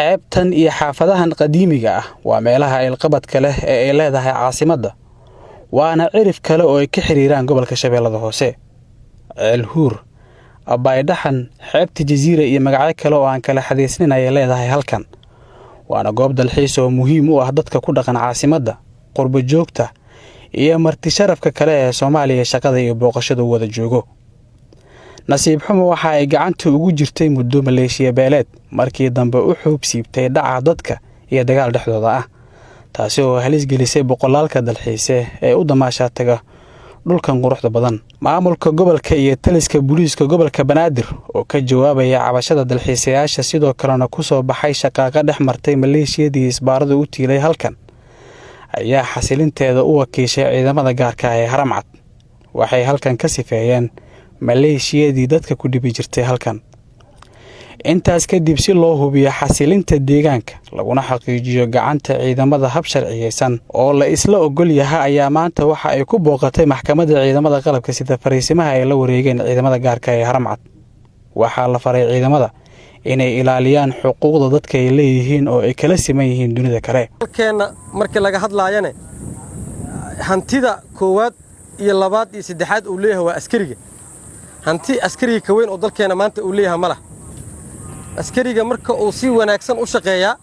Xeebtan iyo xaafadahan qadiimiga ah waa meelaha ilqabadka leh ee ay leedahay caasimadda, waana cirif kale oo ay ka xiriiraan gobolka Shabeellada Hoose. Ceelhuur, Abaydhaxan, xeebta Jasiira iyo magacyo kale oo aan kala xadiisnin ayay leedahay halkan. Waana goob dalxiis oo muhiim u ah dadka ku dhaqan caasimadda, qurbo joogta iyo marti sharafka kale ee Soomaaliya shaqada iyo booqashada u wada joogo. Nasiib xumo, waxa ay gacanta ugu jirtay muddo maleeshiya beeleed markii dambe u xuub siibtay dhaca dadka iyo dagaal dhexdooda ah, taasi oo halis gelisay boqolaalka dalxiise ee u damaashaa taga dhulkan quruxda badan. Maamulka gobolka iyo taliska booliiska gobolka Banaadir oo ka jawaabaya cabashada dalxiisayaasha, sidoo kalena ku soo baxay shaqaaqa dhex martay maleeshiyadii isbaarada u tiilay halkan, ayaa xasilinteeda u wakiishay ciidamada gaarka ah ee Haramcad. Waxay halkan ka sifeeyeen maleeshiyadii dadka ku dhibi jirtay halkan. Intaas kadib, si loo hubiyo xasilinta deegaanka laguna xaqiijiyo gacanta ciidamada hab sharciyeysan oo la isla ogol yahay, ayaa maanta waxa ay ku booqatay maxkamadda ciidamada qalabka sida fariisimaha ay la wareegeen ciidamada gaarka ee Haramcad. Waxaa la faray ciidamada inay ilaaliyaan xuquuqda dadka ay leeyihiin oo ay kala siman yihiin dunida kale. Dalkeenna markii laga hadlaayane, hantida koowaad iyo labaad iyo saddexaad uu leeyahay waa askariga. Hanti askariga ka weyn oo dalkeenna maanta uu leeyahay ma lah. Askariga marka uu si wanaagsan u shaqeeyaa,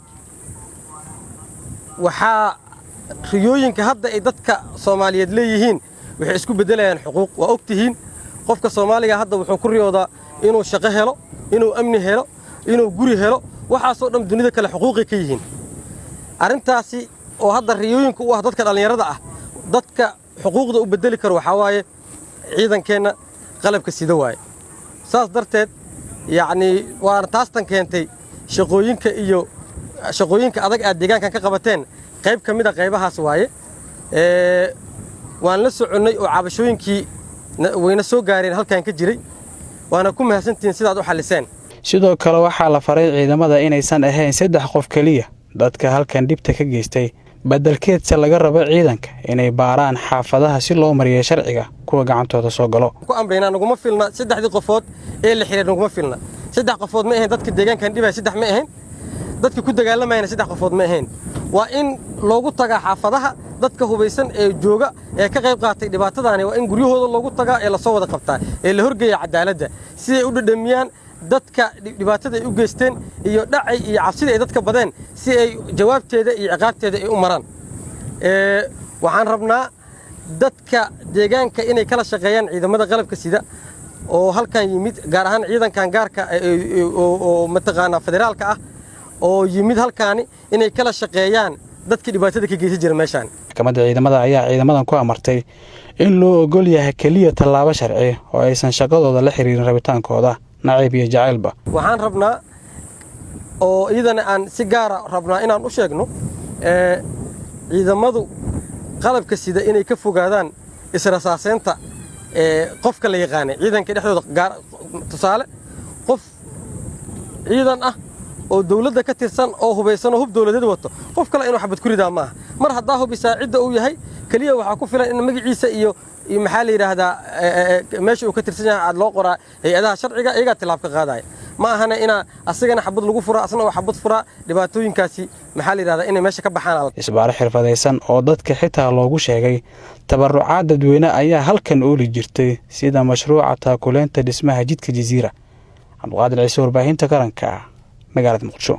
waxaa riyooyinka hadda ay dadka Soomaaliyeed leeyihiin waxay isku beddelayaan xuquuq. Waa og tihiin, qofka Soomaaliga hadda wuxuu ku riyoodaa inuu shaqo helo, inuu amni helo, inuu guri helo. Waxaasoo dhan dunida kale xuquuqay ka yihiin. Arrintaasi oo hadda riyooyinka u ah dadka dhallinyarada ah, dadka xuquuqda u beddeli karo waxaa waaye ciidankeenna qalabka sida waaye. Saas darteed, yacnii, waana taastan keentay shaqooyinka iyo shaqooyinka adag aad deegaankan ka qabateen. Qayb ka mid a qaybahaas waaye. Waan la soconnay oo cabashooyinkii wayna soo gaareen halkan ka jiray, waana ku mahadsantihiin sidaad u xalliseen. Sidoo kale, waxaa la faray ciidamada inaysan ahayn saddex qof keliya dadka halkan dhibta ka geystay, beddelkeedse laga rabo ciidanka inay baaraan xaafadaha si loo mariyo sharciga kuwa gacantooda soo galo. Ku amraynaa, naguma filna saddexdii qofood ee la xiray, naguma filna. Saddex qofood ma ahayn dadka deegaankan dhibaya, saddex ma ahayn. Dadka ku dagaalamayana saddex qofood ma ahayn. Waa in loogu tagaa xaafadaha dadka hubaysan ee jooga ee ka qayb qaatay dhibaatadaani. Waa in guryahooda loogu tagaa ee lasoo wada qabtaa ee la horgeeya cadaaladda, si ay u dhadhamiyaan dadka dhibaatada ay u geysteen iyo dhacay iyo cabsida ay dadka badeen, si ay jawaabteeda iyo ciqaabteeda ay u maraan. Waxaan rabnaa dadka deegaanka inay kala shaqeeyaan ciidamada qalabka sida oo halkan yimid, gaar ahaan ciidankan gaarka oo mataqaanaa federaalka ah oo yimid halkaani, inay kala shaqeeyaan dadkii dhibaatada ka geysan jira meeshaan. Maxkamadda ciidamada ayaa ciidamadan ku amartay in loo ogol yahay keliya tallaabo sharci oo aysan shaqadooda la xiriirin rabitaankooda, nacayb iyo jacaylba. Waxaan rabnaa oo iyadana aan si gaara rabnaa inaan u sheegno ciidamadu qalabka sida inay ka fogaadaan israsaaseynta qofka la yaqaanay ciidanka dhexdooda gaar. Tusaale, qof ciidan ah oo dawladda ka tirsan oo hubaysan oo hub dawladeed wato, qof kale inuu xabad ku ridaa maaha. Mar haddaa hubisaa cidda uu yahay, keliya waxaa ku filan in magaciisa iyo maxaa la yidhaahdaa, meesha uu ka tirsan yahay aad loo qoraa hay-adaha sharciga, iyagaa tilaab ka qaadaya. Ma ahana inaa asigana xabad lagu furaa, asna oo xabad furaa. Dhibaatooyinkaasi, maxaa la yidhahdaa, inay meesha ka baxaan. Isbaaro xirfadaysan oo dadka xitaa loogu sheegay tabarucaad dadweyne ayaa halkan ooli jirtay, sida mashruuca taakuleynta dhismaha jidka Jasiira. Cabduqaadir Ciise, warbaahinta qaranka, magaalada Muqdisho.